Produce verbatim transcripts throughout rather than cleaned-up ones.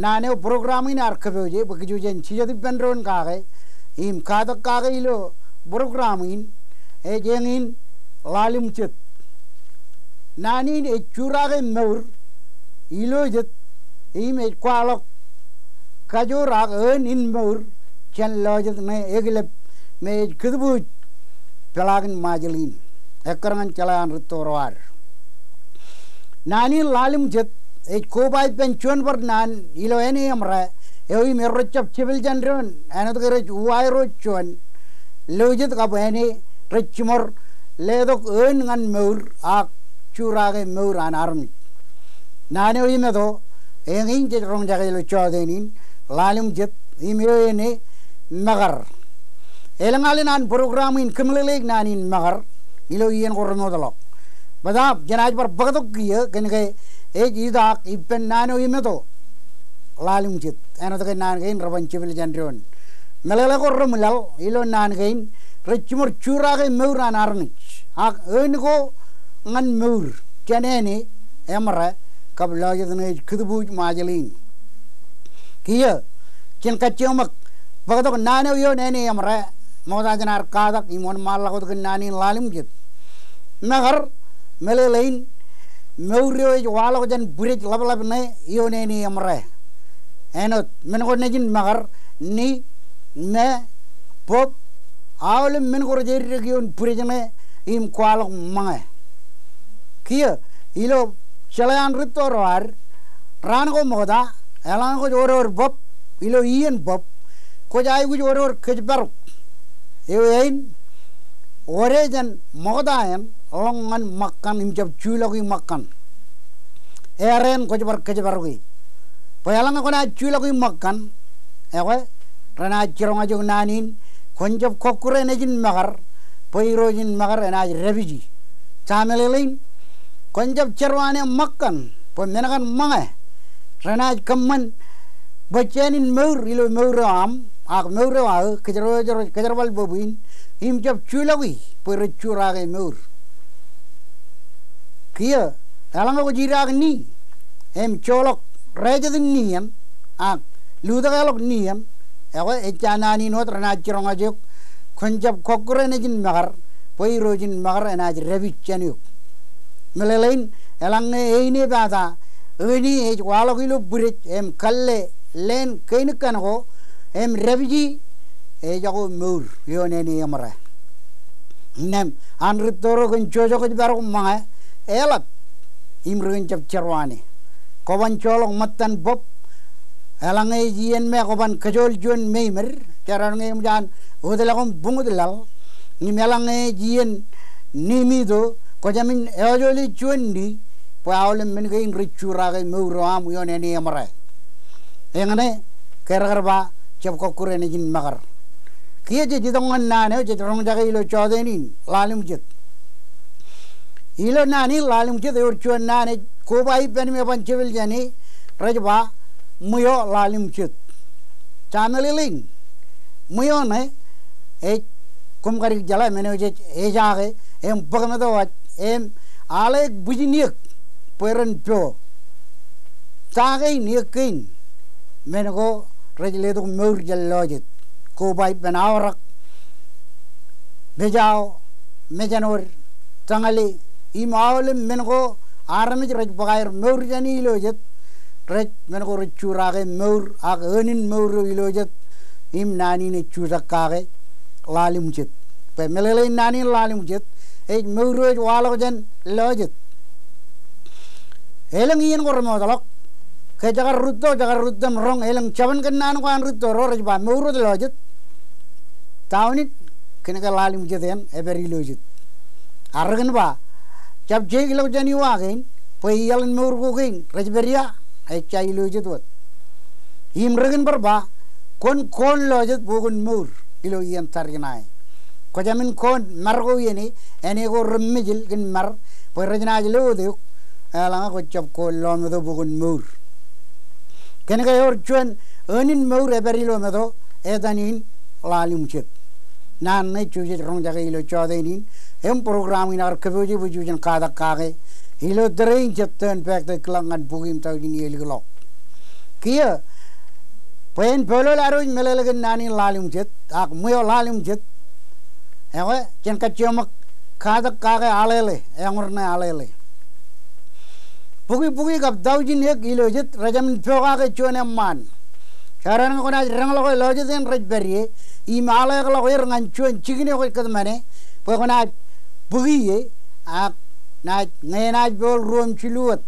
Naan eo program in ear kōpooje bwe kōj jen jijet ippān doon kake im katak kake ilo program in ej eñin Ḷalem Jet. Naan in ej jurake mour ilo jet im ej kwaḷọk kajoor ak eoon in mour jān lọjet ṇe ekilep me ej kūtbuuj peḷaakin Ṃajeḷ in. Ekkar ñan jeḷā an rūtto ro ad. Naan in Ḷalem Jet ej koba ippān juon bar naan ilo āne eṃṃara eo im erro jab jepel jān doon āinwōt ke rej uwaerro juon lo jet kab āne rej jiṃor letok eoon ñan mour ak jurake mour an armej. Naan eo imeto eñin jej roñjake ilo jọteen in Ḷalem Jet im eo āne Makar. Elōñ alen an program in kōmeḷeḷeik naan in Makar ilo iien ko remootḷọk. Bōtaab jenaaj bar bōktok kiiō kōn ke ej itaak ippān naan eo imeto Ḷalem Jet āinwōt ke naan kein reban jepel jān doon. Meḷeḷe ko remwilaḷ ilo naan kein rej jiṃor jurake mour an armej ak eoon ko ñan mour jān āne eṃṃara kab lọjet ṇe ej kūtbuuj Ṃajeḷ in. Kiiō jen kajjioñ ṃōk bōktok naan eo ioon āne eṃṃara ṃokta jān ad katak im wōnṃaanḷọk wōt kōn naan in Ḷalem Jet. Makar, meḷeḷein, mour eo ej waḷọk jān bwidej ḷapḷap ṇe ioon āne eṃṃara āinwōt men ko nejin Makar, ni, me, bōb, aolep men ko rej eddek ioon bwidej ṇe im kwaḷọk ṃōñā. Kiiō ilo jeḷā an rūtto ro ad, raan ko ṃokta, eḷaññe kwōj oror bōb ilo iien bōb, kwōj aikuj oror kōjparok eo āin wōde jān ṃokta eṇ ḷọk ñan ṃōkkan im jab juḷọki ṃōkkan. Errā eṇ kwōj bar kōjparoki. Bwe eḷaññe kwōnaaj juḷọki ṃōkkan, ekwe, renaaj jiroñjake naan in, kwōn jab kọkkure nejin Makar bwe irooj in Makar enaaj dāpiji. Ta meḷeḷein, kwōn jab jerọwane ṃōkkan bwe men kaṇ ṃōñā renaaj kōṃṃan bwe jān in mour ilo mour eo aṃ ak mour eo aō, kōjro eo rej kōjerbal bōb in, im jab juḷọki bwe rej jurake mour. Kiiō, eḷaññe kwōj idaak ni im joḷọk rājet in ni eṇ ak lutōkḷọk ni eṇ, ekwe, ejja naan in wōt renaaj jiroñjake eok, kwōn jab kọkkure nejin Makar bwe irooj in Makar enaaj dāpij jān eok. Meḷeḷein, eḷaññe eine pata eoon e ej waḷọk ilo bwidej im kalle leen keinikkan ko im dāpiji, ejako mour ioon āne eṃṃara. Innām an rūtto ro kōn jojak kōjparok ṃōñā, eḷap im ri kōn jab jerọwane. Kwōban joḷọk ṃōttan bōb, eḷaññe ej iien me kwōban kōjool juon meimed, jar eo eṃōj an wōtlọk im buñut laḷ, im eḷaññe ej iien nimito, kwō jāmin eojoole juon ni, bwe aolep men kein rej jurake mour eo aṃ ioon āne eṃṃara. Eñṇe, ke rekar ba jab kọkkure nejin Makar. Kiiō jej itok ñan naan eo jej roñjake ilo jọteen in, Ḷalem Jet. Ilo naan in Ḷalem Jet ewōr juon naan ej koba ippān im eban jepel jān e, rej ba ṃweo Ḷalem Jet. Ta meḷeḷein, ṃweo ṇe ej, koṃ kadik jeḷā men eo jej ejaake im bōk meto waj im aḷ eok bwijin eōk bwe ren po. Ta kein eōk kein? Men ko rej letok mour jān lọjet. Koba ippān aorōk, mejao, mejānwōd, tōñali, im aolep men ko armej rej bōk aer mour jān e ilo jet, rej men ko rej jurake mour ak eoon in mour eo ilo jet, im naan in ej jutak kake Ḷalem Jet. Bwe meḷeḷein naan in Ḷalem Jet, ej mour eo ej waḷọk jān lọjet. Elōñ iien ko remootḷọk, ke jekar rūtto, jekar rūtto im roñ, elōñ jabōn kōnnaan ko an rūtto ro rej ba mour wōt lọjet. Ta wūnin? Kōn ke Ḷalem Jet eṇ epād ilo jet. Ak ri kōn ba, jab jeikḷọk jān iwa kein, bwe iaḷ in mour ko kein rej pād ia? Ejja, ilo jet wōt. Im ri kōn bar ba, kwōn koon lọjet bwe kwōn mour ilo iien tariṇae. Kwō jāmin koon mar ko iien e, āne ko remejel kōn mar, bwe rej naaj lo wōt eok, eḷaññe kwō jab koon lọmeto bwe kwōn mour. Kōn ke ewōr juon eoon in mour epād ilo meto, etan in Ḷalem Jet. Naan ṇe eo jej roñjake ilo jọteen in, im program in ear kōpooje bwe jej katak kake ilo tōre in jet tōn pāktōkḷọk ñan bukwi im tọujin iiō likḷọk. Kiiō, Bwe en pālōl ad wōj meḷeḷe kōn naan in ḷalem jet, ak ṃweo ḷalem jet. Ekwe, jen kajjioñ ṃōk katak kake aḷeḷe, eñor ṇe aḷeḷe. Bukwi, bukwi kab tọujin ek ilo jet, rej jāmin pokake juon eṃṃaan. Jekdọọn ñe kwōnaaj deñḷọke lọjet eṇ rej pād ie, im aḷeḷọk er ñan juon jikin eo kwōj kōtmāne, bwe kwōnaaj bukwi ie, ak naaj, ñe enaaj pool ruo im jilu wōt.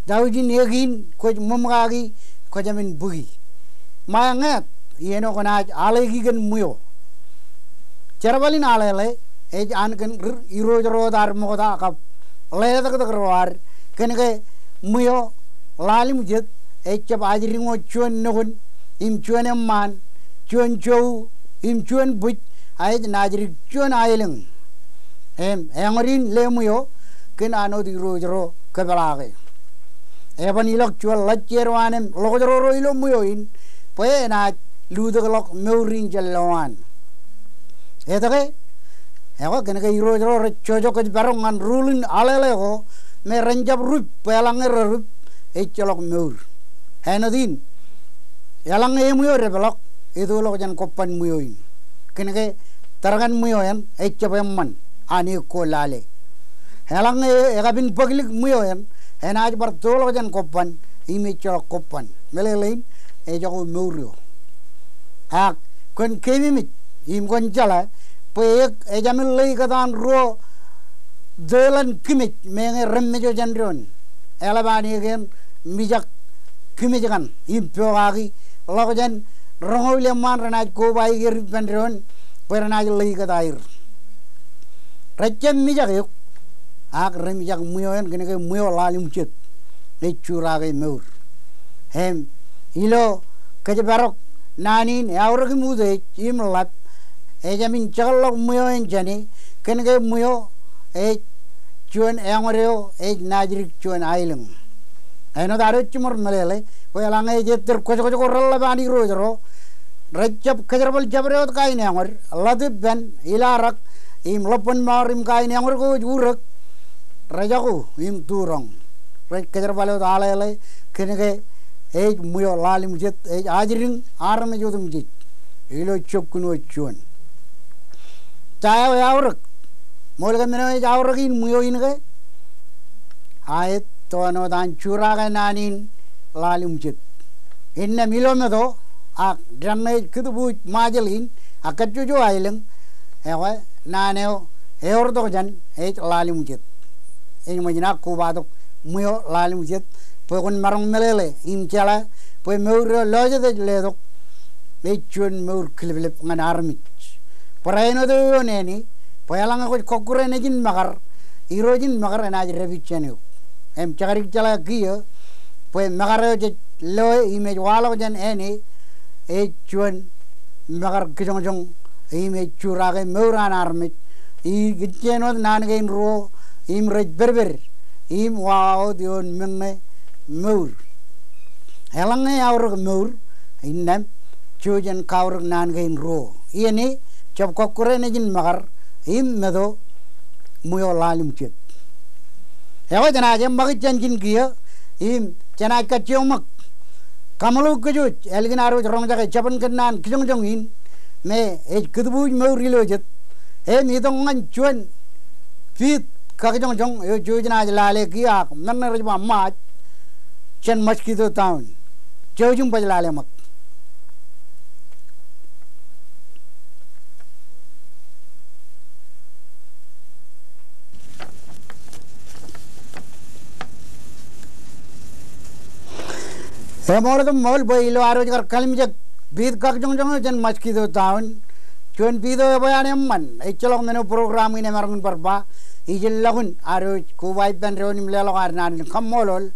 Tọujin ek in kwōj ṃōṃkaki, kwō jāmin bukwi. Ṃae ñe, iien eo kwōnaaj aḷeki kōn ṃweo. Jerbal in aḷeḷe, ej an kōn ri-, irooj ro wōt ad ṃokta kab ḷeḷōtōktōk ro ad, kōn ke ṃweo ḷalem jet, ejjab ajri ño juon nukun, im juon eṃṃaan, juon jowi, im juon bwij, a ej naajdik juon aelōñ. Im, eñorin leṃweo, kōn an wōt irooj ro kōpeḷaake. Eban ilọk juon ḷōjjeed eo an im ḷokjro ro ilo ṃweo in, bwe enaaj lutōkḷọk mour in jān lowaan. Etke? Ekwe kōn ke irooj ro rej jojok kōjparok ñan rule in aḷeḷe ko, me ren jab rup, bwe eḷaññe rerup, ejjeḷọk mour. Āinwōt in, eḷaññe eṃweo deḷọñ, ettoḷọk jān kobban ṃweo in. Kōn ke tōre kaṇ ṃweo eṇ, ejjab eṃṃan, an ekko lale. Eḷaññe ekabin bōklik ṃweo eṇ, enaaj bar toḷọk jān kobban, im ejjeḷọk kobban. Meḷeḷein, ejako mour eo. Ak, kwōn keememej, im kwōn jeḷā, bwe ek, ejāmin ḷeikōtaan ruo, tōlan kimej, meñe remmej eo jān doon. Eḷap an ek eṇ, mijak kimej kaṇ, im pokaki, ḷọk jān, roñoul eṃṃaan renaaj kobaik er ippān doon, bwe renaaj ḷeikōt aer. Rejjab mijak eok, ak remijak ṃweo eṇ kōn ke ṃweo ḷalem jet. Ej jurake mour. Im, ilo kōjparok naan in eaorōk im utiej, im ḷap, ejāmin jekḷọk ṃweo eṇ jāne, kōn ke ṃweo, ej juon eñor eo, ej naajdik juon aelōñ. Āinwōt ad wōj jiṃor meḷeḷe, bwe eḷaññe ej ettōr kwōjkwōj ko reḷap an irooj ro, rejjab kōjerbal jabdewōt kain eñor, ḷot ippān, ilarak, im ḷōbwōnmour im kain eñor ko wōj urōk, rejako im turoñ. Rej kōjerbal wōt aḷeḷe, kōn ke ej ṃweo ḷalem jet, ej ajdik armej otemjej. Ilo jokkun wōt juon. Ta eo eaorōk. Ṃool ke men eo ej aorōk in ṃweo in ke? Aet, tōn wōt an jurake naan in ḷalem jet. Innām ilo meto, ak dān ṇe ej kūtbuuj Ṃajeḷ in, ak kajjojo aelōñ, ekwe, naan eo, eortok jān, ej ḷalem jet. Eṃōj naaj kobatok, ṃweo ḷalem jet, bwe kwōn maroñ meḷeḷe, im jeḷā, bwe mour eo lọjet ej letok, ej juon mour kōleplep ñan armej. Barāinwōt eo eoon āne, bwe eḷaññe kwōj kọkkure nejin makar, irooj in makar enaaj dāpij jān eok. Im jekdik jeḷā kiiō, bwe makar eo jej loe im ej waḷọk jān āne, ej juon makar kijoñjoñ, im ej jurake mour an armej, ikijjien wōt naan kein ruo, im rej pedped, im wawa wōt ioon men ṇe mour. Eḷaññe eaorōk mour, innām, jouj jen kaorōk naan kein ruo. Iien eo, jab kọkkure nejin makar, im meto, ṃweo ḷalem jet. Ekwe jenaaj eṃṃakūt jān jin kiiō, im jenaaj kajjioñ ṃōk. Kaṃṃoolol kōj wōj, ālikin ad wōj roñjake jabōn kōnnaan kijoñjoñ in, me ej kūtbuuj mour ilo jet. Im itok ñan juon, piit kakijoñjoñ, eo jouj naaj lale kiiō ak, men ṇe rej ba Ṃaaj, jān Mosquito Town. Jouj im baj lale ṃōk. Eṃool im ṃool bwe ilo ad wōj kar kalimjek piit kakijoñjoñ eo jān Mosquito Town. Juon piit eo ebwe an eṃṃan, ejjeḷọk men eo program in emaroñ in bar ba, ij lọkun ad wōj koba ippān doon im leḷọk ad naan in kaṃṃoolol,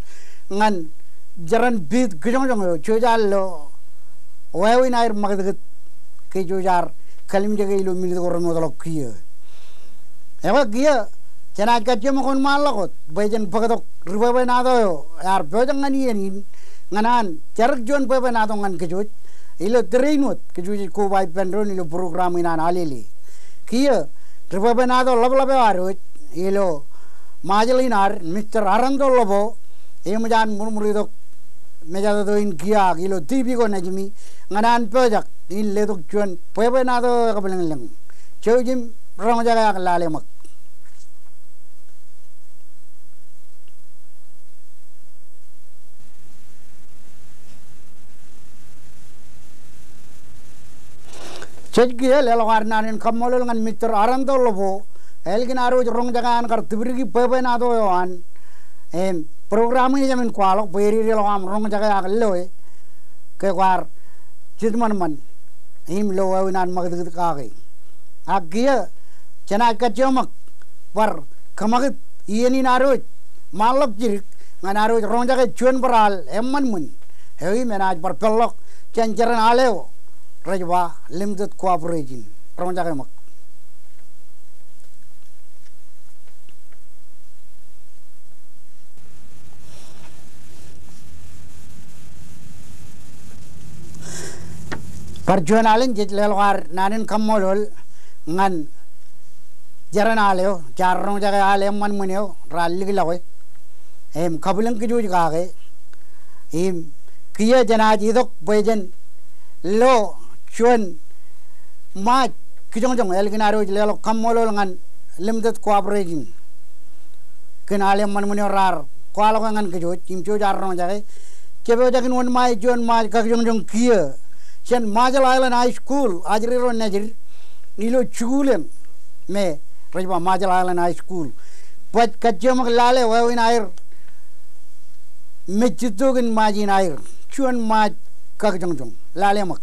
ñan jeran piit kijoñjoñ eo, jouj al lo, wāween aer ṃakūtkūt, ke jouj ar, kalimjeke ilo minit ko remootḷọk kiiō. Ekwe kiiō, jenaaj kajjioñ ṃōk wōnṃaanḷọk wōt, bwe jen bōktok, ri bwebwenato eo, ear pojak ñan iien in, ñan an, jadik juon bwebwenato ñan kōj wōj, ilo tōre in wōt, kōj wōj koba ippān doon ilo program in an Alele. Kiiō, ri bwebwenato ḷapḷap eo ad wōj, ilo, Ṃajeḷ in ad, Mister Aranto Ḷobo, eṃōj an ṃurṃur itok, mejatoto in kiiō ak ilo TV ko nejimi ñan an pojak in letok juon bwebwenato ekabwilōñlōñ. Jouj im roñjake ak lale ṃōk. Jej kiiō leḷọk ad naan in kaṃṃoolol ñan Mister Arando Lobo, ālikin ad wōj roñjake an kar tipdiki bwebwenato eo an, im program in ej jāmin kwaḷọk bwe ededeḷọk aṃ roñjake ak loe ke kwaar jitṃanṃan im lo wāween an ṃakūtkūt kake. Ak kiiō jenaaj kajjioñ ṃōk bar kōṃakūt iien in ad wōj ṃaanḷọk jidik ñan ad wōj roñjake juon barāāl eṃṃanṃōn eo im enaaj bar peḷḷọk jān jeran al eo rej ba limited cooperation. Roñjake ṃōk. Bar juon alen jej leḷọk ad naan in kaṃṃoolol ñan jeran al eo, jaar roñjake al eṃṃanṃōn eo raar likḷọke im kabwilōñ kōj wōj kake. Im kiiō jenaaj itok bwe jen lo juon ṃaaj kijoñjoñ ālikin ad wōj leḷọk kaṃṃoolol ñan limited cooperation kōn al eṃṃanṃōn eo raar kwaḷọke ñan kōj wōj im jouj ad roñjake. Jepojak in wōnṃae juon ṃaaj kakijoñjoñ kiiō jān Marshall Island High School, ajri ro nejid ilo jikuuḷ eṇ me rej ba Marshall Island High School. Baj kajjioñ ṃōk lale wāween aer mejitto kōn ṃaaj in aer. Juon ṃaaj kakijoñjoñ. Lale ṃōk.